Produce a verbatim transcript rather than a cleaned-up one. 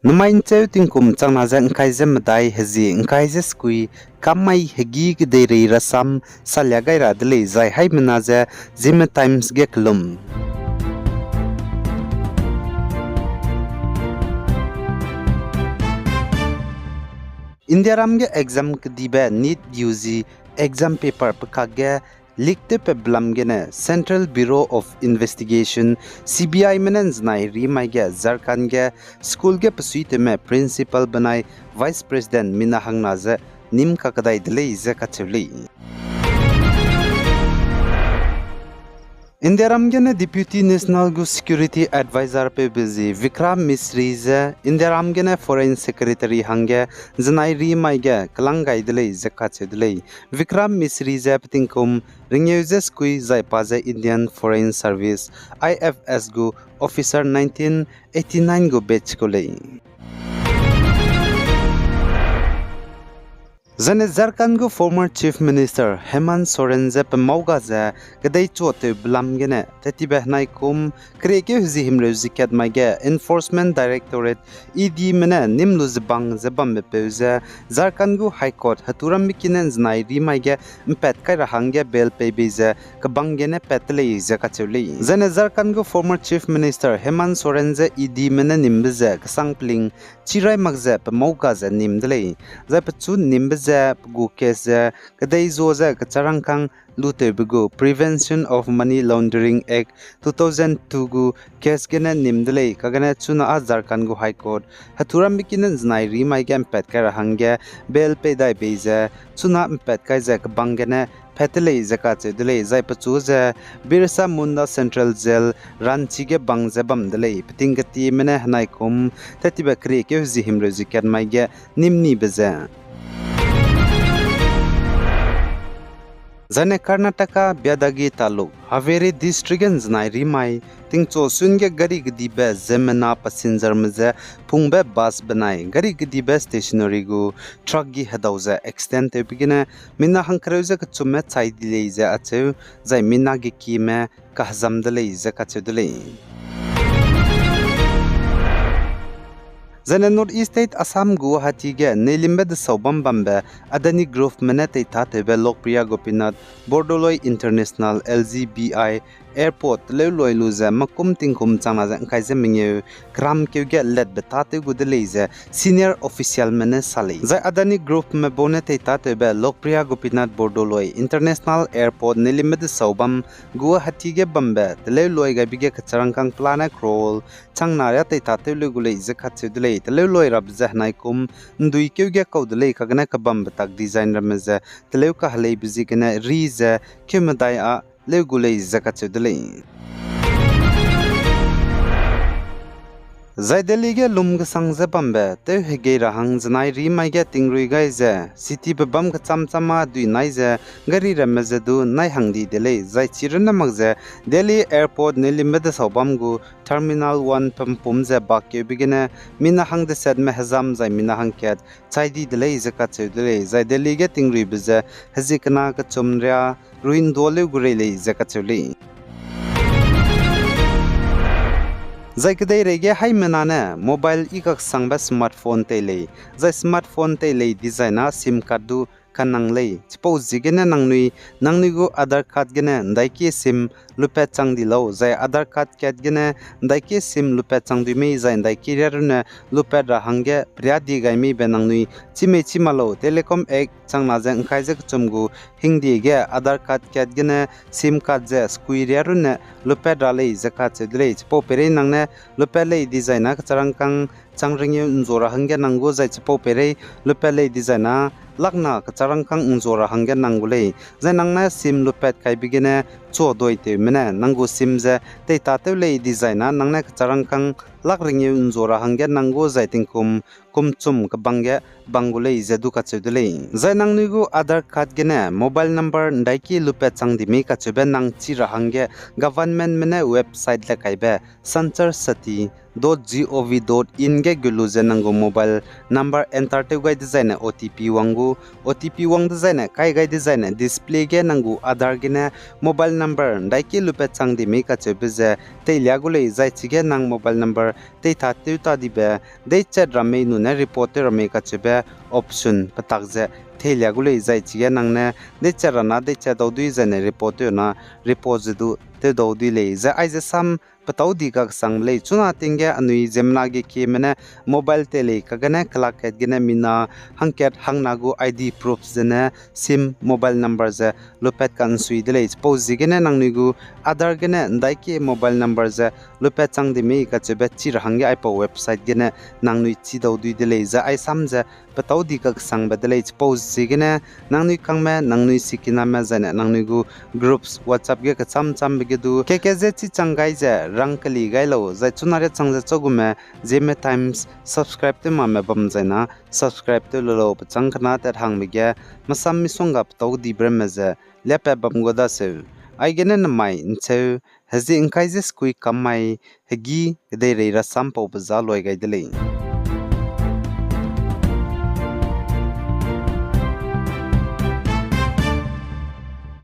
Nemai ’ncheu tingkum changna ze ’ngkai ze medai hezie ’ngkai ze sekui, kam mai hegî kedeirei rasam salia gai ra de lei zai haimena ze Zeme Times ge kelum. Indiaram ge exam kedibe NEET U G exam paper pekak ge leak tewpatbe lam gene Central Bureau of Investigation, C B I me ne ’nzenai rimai ge Jharkhand ge school ge besuitewme principal benai vice president mina hangna ze nîm kakdai de lei ze kacheu lei. Indiaram gene Deputy National gu Security Advisor peube zi Vikram Misri ze Indiaram gene Foreign Secretary hangge ’nzenai rimai ge kelang gai de lei ze kacheu de lei. Vikram Misri ze petingkum ringeu ze sekui zai pa ze Indian Foreign Service, I F S gu officer nineteen eighty nine gu batch kau lei. Zaine Jharkhand gu former Chief Minister Hemant Soren ze pe mâu ga ze kedei chuatewbe lam gene tettibe henai kum keriekeu hezie himreu ze kat mai ge Enforcement Directorate, E D me ne nîm lu ze bang ze bambe peu ze Jharkhand gu High Court heturambe ki ne ’nzenai rimai ge ’mpat kai ra hangge bail pei bei ze kebang gene pat de lei ze kacheu lei. Zaine Jharkhand gu former Chief Minister Hemant Soren ze E D me ne nîmbe ze kesang peling chi rai mak ze pe mâu ga ze nîm de lei. Zai pechu nîmbe ze pe gu case ze kedei zua ze kecharangkâng lutewbe gu Prevention of Money Laundering Act two thousand two gu case gene nîm de lei, kagene chuna â Jharkhand gu High Court heturambe ki ne ’nzenai rimai ge ’mpat kai ra hangge bail pei dai bei ze chuna ’mpat kai ze kebang gene pat de lei ze kacheu de lei. Zai pechu ze Birsa Munda Central Jail, Ranchi ge bang ze bam de lei. Peting ketieme ne henai kum tettibe keriekeu hezie himreu ze kat mai ge nîm nibe ze. Zaine Karnataka Byathagiri taluk Haveri district ge ’nzenai rimai tingchu sun ge gari kedibe ziemmena passengerme ze pungbe bus benai gari kedibe stationery gu truck gi hedau ze accident tewbe gene mina hangkereu ze kechumme chai di lei ze acheu, zai mina gekieme kahezam de lei ze kacheu de lei. Zaine North East State Assam Guwahati ge neilimbe desau bam bambe Adani Groupme ne teitâtewbe Lokpriya Gopinath Bordoloi International, L G B I, Airport teleu loi lu ze makum tingkum changna ze ’ngkai ze mengeu keramkeu ge letbe tâtew gu de lei ze senior officialme ne sa lei. Zai Adani Groupme bau ne teitâtewbe Lokpriya Gopinath Bordoloi International Airport neilimbe desau bam Guwahati ge bambe teleu loi gaibe ge kecharangkâng pelane crore changna riâ teitâtew leu gu lei ze kacheu de lei. Teleu loi rabe ze henai kum ’nduikeu ge kau de lei, kagene kebambe tak design ramme ze teleu kaheleibe ziegene ri ze keumedai â leu gu lei ze kacheu de lei. Zai Delhi ge lum kesang ze bambe tew hegei ra hang zenai rimai ge tingrui gai ze citybe bâm kechamcham â dui nai ze gari ramme ze du nai hang di de lei. Zai chirunne mak ze Delhi Airport neilimbe desau bam gu Terminal one pampum ze bakkeube gene mina hang desetme hezam zai mina hangkat chai di de lei ze kacheu de lei. Zai Delhi ge tingruibe ze hezie kena kechum riâ rui ’nduâ leu gu rei lei ze kacheu lei. Zai kedeirei ge haimena ne mobile i kaksangbe smartphone tei lei. Zai smartphone tei lei dizai na SIM card du kanang lei. Chipau ziegene nangnui, nangnui gu Aadhaar card gene ’ndaiki SIM lupat chang di lau, zai Aadhaar card kat gene ’ndaiki SIM lupat chang dui mei zai ’ndaiki riâ runne lupat ra hangge periâ di gai meibe nangnui chî mei chî ma lau. Telecom Act changna ze ’ngkai ze kechum gu hingdie ge Aadhaar card kat gene SIM card ze sekui riâ runne lupat ra lei ze kacheu de lei. Chipau peirei nang ne lupat lei dizai na kecharangkâng chang rengeu ’nzua ra hangge nang gu zai chipau peirei lupat lei dizai na lakna kecharangkâng ’nzua ra hangge nang gu lei. Zai nang ne SIM lupat kaibe gene chuaduitewme ne nang gu SIM ze teitâtew lei dizai na nang ne kecharangkâng lak rengeu ’nzua ra hangge nang gu zai tingkum kum chum kebang ge bang gu lei ze du kacheu de lei. Zai nangnui gu Aadhaar card gene mobile number ’ndaiki lupat chang di mei kacheube nang chî ra hangge governmentme ne website le kaibe Sanchar Sati dot gov dot in ge gu lu ze nang gu mobile number enter tew gai dezaine O T P wang gu, O T P wang dezaine kai gai dezaine display ge nang gu Aadhaar gene mobile number ’ndaiki lupat chang di mei kacheube ze teilia gu lei, zai chige nang mobile number teitâ tew ta dibe, deichat ramme nune report tew ramme kacheube option petak ze teilia gu lei, zai chige nang ne deichat ra na deichat dau dui zai ne report tew na report ze du tew dau dui lei. Zai aize sam petâu di kaksangbe lei. Chuna ting ge anui ziemmena ge kieme ne mobile tei lei kagene kelak kat gene mina hangkat hangna gu I D proof zene sim mobile number ze lupat ka'nsui de lei. Chipau ziegene nangnui gu Aadhaar gene ndaikie mobile number ze lupat chang di mei kacheube chi ra hangge aipau website gene nangnui chi dau dui de lei. Zai ai sam ze petâu di kaksangbe de lei. Chipau ziegene nangnui kangme nangnui sikiname zai ne nangnui gu groups WhatsApp ge kecham chambe ge du keke ze chi chang gai ze rang keli gai lau. Zai chuna ria chang ze chagume Zeme Times subscribe tew makme bam zai na subscribe tew lu lau, pechâng kena tat hangbe ge masam misongga petâu dibe ramme ze liapat bam gu daseu. Aigene nemai ncheu, hezie ngkai ze sekui kam mai, hegî kedeirei rasam paube za loi gai de lei.